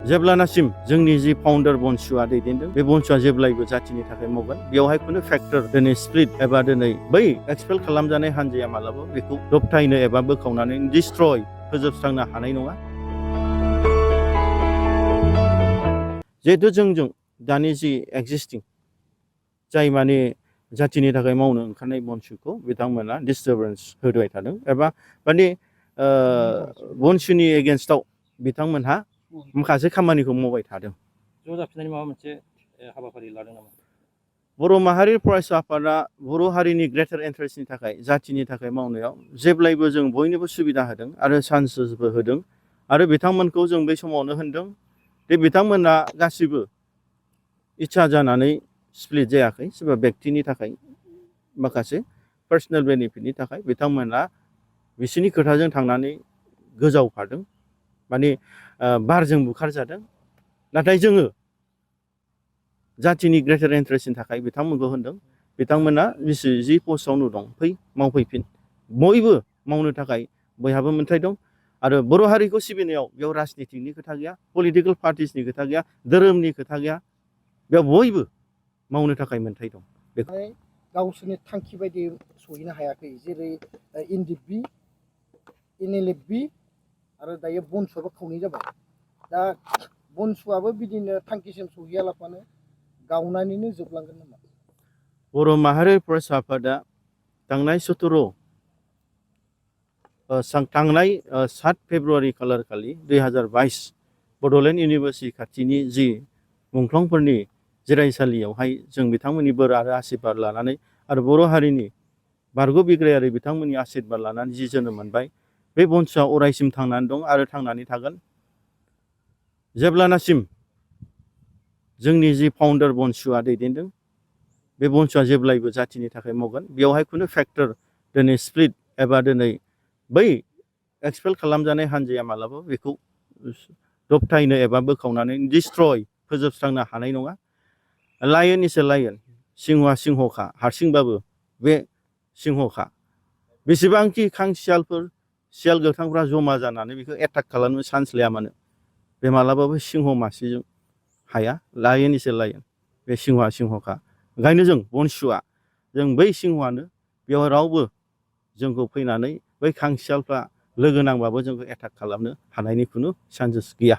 जेब्लानासिम जोंनि जि फाउन्डार बनसुआ दैदेनदों बे बनसुआ जेब्लायबो जाथिनि थाखाय मावगोन बेवहाय खुनु फेक्टर दिनै स्प्लिट एबा दिनै बै एक्सपेल खालामजानाय हान्जाया मालाबा बेखौ दबथायनो एबा बोखावनानै डिस्ट्रय फोजोबस्रांनो हानाय नङा। जिहेतु जोंजों दानि जि एक्जिस्टिं जाय माने जाथिनि थाखाय मावनो ओंखारनाय बनसुखौ बिथांमोना डिस्टार्बेन्स होबाय थादों एबा माने बनसुनि एगेन्स्टआव बिथांमोनहा माखासे खामानिखौ मावबाय थादों। ज' जाफिननायनि माबा मोनसे हाबाफारि लादों नामा? बर' माहारि फरायसा आफादा बर' हारिनि ग्रेटार इन्टारेस्टनि थाखाय जाथिनि थाखाय मावनायाव जेब्लायबो जों बयनोबो सुबिदा होदों आरो चान्सेसबो होदों आरो बिथांमोनखौ जों बै समावनो होनदों दे बिथांमोना गासिबो इच्छा जानानै स्प्लिट जायाखै सोरबा व्यक्तिनि थाखाय माखासे पार्सनेल बेनिफिटनि थाखाय बिथांमोना बिसोरनि खोथाजों थांनानै गोजावफादों माने बारजों बुखारजादों। नाथाय जोङो जाथिनि ग्रेटार इन्टारेस्टनि थाखाय बिथांमोनखौ होनदों बिथांमोना जि पस्टआवनो दं फै मावफैफिन बयबो मावनो थाखाय बयहाबो मोन्थाय दं आरो बर' हारिखौ सिबिनायाव बेयाव राजनितिकनि खोथा गैया, पलिटिकेल पार्टिसनि खोथा गैया, धोरोमनि खोथा गैया, बेयाव बयबो मावनो थाखाय मोन्थाय दं। बेखौ गावसोरनि थांखि बायदि सहैनो हायाखै जेरै एनडिएफबि, एनएलएफबि आरो दायो बनसुआबो खावनै जाबाय। दा बनसुआबो बिदिनो थांखिसिम सहैयालाफानो गावनानैनो जोबलांगोन नामा? बर' माहारि फरायसा आफादा थांनाय 7 फेब्रुवारि खालार खालि 2022 बड'लेण्ड इउनिभार्सिटि खाथिनि जि मुंख्लंफोरनि जिरायसालियावहाय जों बिथांमोननि बोर आरो आशीर्बाद लानानै आरो बर' हारिनि बारग' बिग्रायारि बिथांमोननि आशीर्बाद लानानै जि जोनोम मोनबाय बे बनसुआ अरायसिम थांनानै दं आरो थांनानै थागोन। जेब्लानासिम जोंनि जि फाउन्डार बनसुआ दैदेनदों बे बनसुआ जेब्लायबो जाथिनि थाखाय मावगोन बेवहाय खुनु फेक्टर दिनै स्प्लिट एबा दिनै बै एक्सपेल खालामजानाय हान्जाया मालाबा बेखौ दबथायनो एबा बोखावनानै डिस्ट्रय फोजोबस्रांनो हानाय नङा। लायन इज ए लायन, सिंहआ सिंहखा, हारसिंबाबो बे सिंहखा। बेसेबांखि खांसियालफोर सियाल गोथांफ्रा जमा जानानै बेखौ एटाक खालामनो चान्स लाया मानो बे मालाबाबो सिंह मासेजों हाया। लायन इज ए लायन, बे सिंहआ सिंहखा। ओंखायनो जों बनसुआ जों बै सिंहआनो बेयाव रावबो जोंखौ फैनानै बै खांसियालफ्रा लोगो नांबाबो जोंखौ एटाक खालामनो हानायनि खुनु चान्सेस गैया।